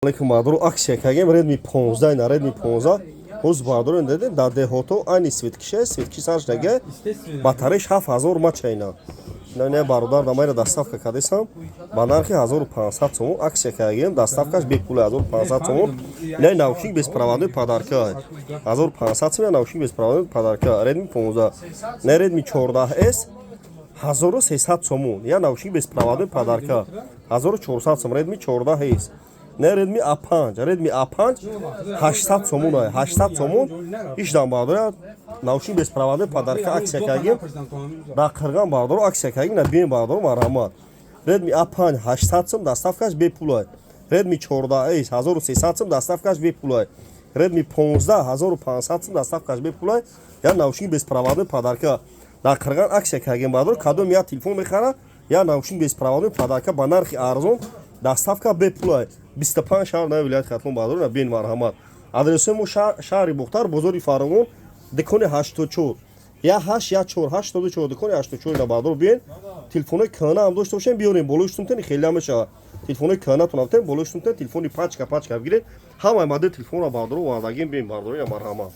Алейкум, бародаро, акция кардем Redmi 15 на Redmi 15. Ҳоз, бародаро, дидем, дар деҳото айни светкиша, светкиши сарш даге, батареяш 7000 мачайна. Не, бародар, дамайра доставка кардесам ба нархи 1500 сомон. Акция кардем, доставкаш бепула, 1500 сомон. Ина наушник беспроводной, подарка, 1500 сом, наушник беспроводной, подарка, Redmi 15. Не, Redmi 14S 1300 сомон, я наушник беспроводной, подарка, 1400 сом, Redmi 14S. Не, Redmi A5, Redmi A5 800 сомон, 800 сомон ишдан, бародаря, наушник беспроводной, подарка. Акция кардем дар Қирған, бародаро, акция кардем на бием, бародаро, марҳамат. Redmi A5 800 сом, доставкаш бепула. Redmi 14S 1300 сом, доставкаш бепула. Redmi 15 1500 сом, доставкаш бепула, я наушник беспроводной, подарка. Дар Қирған акция кардем, бародаро, кадом я телефон мехара, я наушник беспроводной, подарка, ба нархи арзон, доставка бепула. 25 шаҳр на вилояти Хатлон, бародаро, бин, марҳамат. Адресои мо: шаҳри Бухтар, бозори Фаровон, дукони 84, я 8, я 4, 84, дукони 84 на, бародаро, биен. Телефонои кӯҳна ҳам дошта бошем, биёрем, болои шутумтен, хеле мешавад. Телефонои кӯҳнатон ҳам болои шутумтен, телефони пачка пачка бигиред. Ҳамаи модел телефонро, бародаро, овардагим. Биен, бародаро, я марҳамат.